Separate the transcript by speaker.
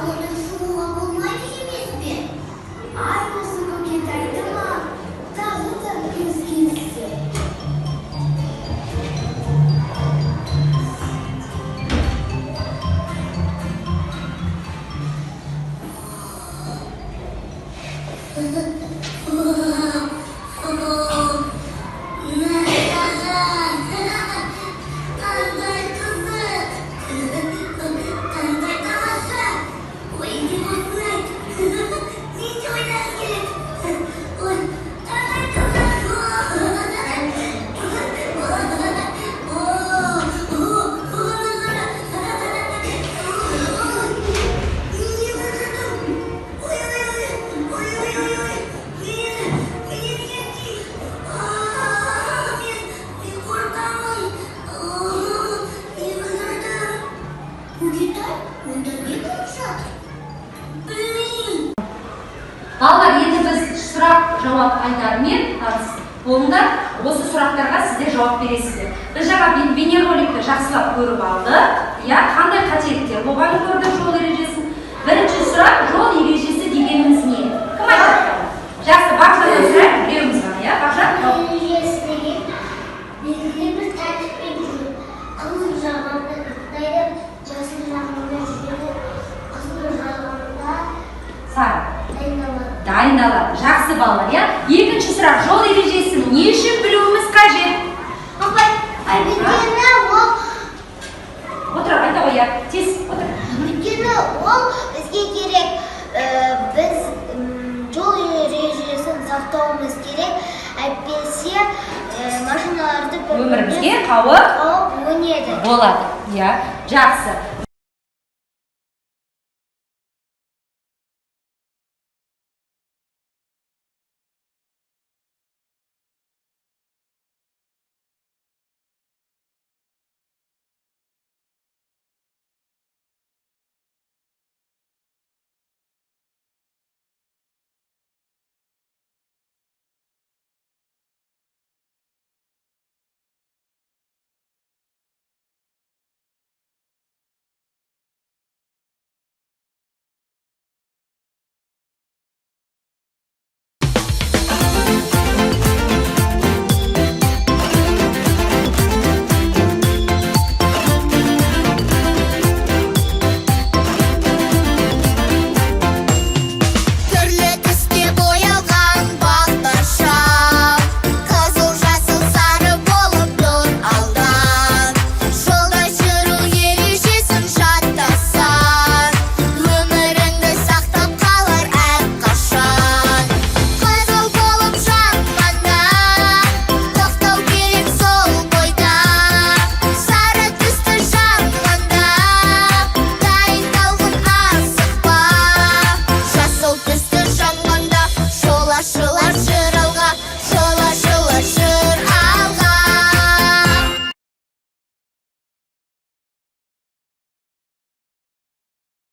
Speaker 1: Ауладан шығуға болмайды емес пе?
Speaker 2: Ай, осы Көкетайды ма? Тағы да көз келісті.
Speaker 1: Мәссаған! Қандай қызық! Қандай тамаша! Ой, не болсын айт! Мен де ойнағым келеді! Ой, қандай қызық! О, о, не қызық! Ой, ой, ой, ой, ой, ой, ой, мен не істеймін? А, мен қорқамын. Мен қызырдым. Көкетай, онда не болып жатыр? Білмеймін.
Speaker 3: Балалар, енді біз сұрақ жауап айдарымен таныс болыңдар. Осы сұрақтарға сіздер жауап бересіздер. Біз жаңа бейнероликті жақсылап көріп алдық, иә, қандай қателіктер болғанын көрдік жол ережесін. Бірінші сұрақ: жол ережесі дегеніміз не? Кім айтады? Жақсы, Бақжаннан сұрайық, біреуіміз ғана, иә, Бақжан?
Speaker 1: Жол ережесі деген белгілі бір тәртіппен жүру. Қызыл жағында тоқтайды, жасыл жағында жүреді, қызыл жағында
Speaker 3: Сары
Speaker 1: дайындалады.
Speaker 3: Дайындалады. Жақсы, балалар, иә. Екінші сұрақ: жол ережесін не үшін білуіміз қажет?
Speaker 1: Апай, өйткені ол
Speaker 3: Отыр, айта ғой, иә, тез отыр.
Speaker 1: Өйткені ол бізге керек. Біз жол ережесін сақтауымыз керек, әйтпесе машиналарды бір-біріне
Speaker 3: Өмірімізге қауіп
Speaker 1: қауіп өнеді.
Speaker 3: болады, иә. Жақсы.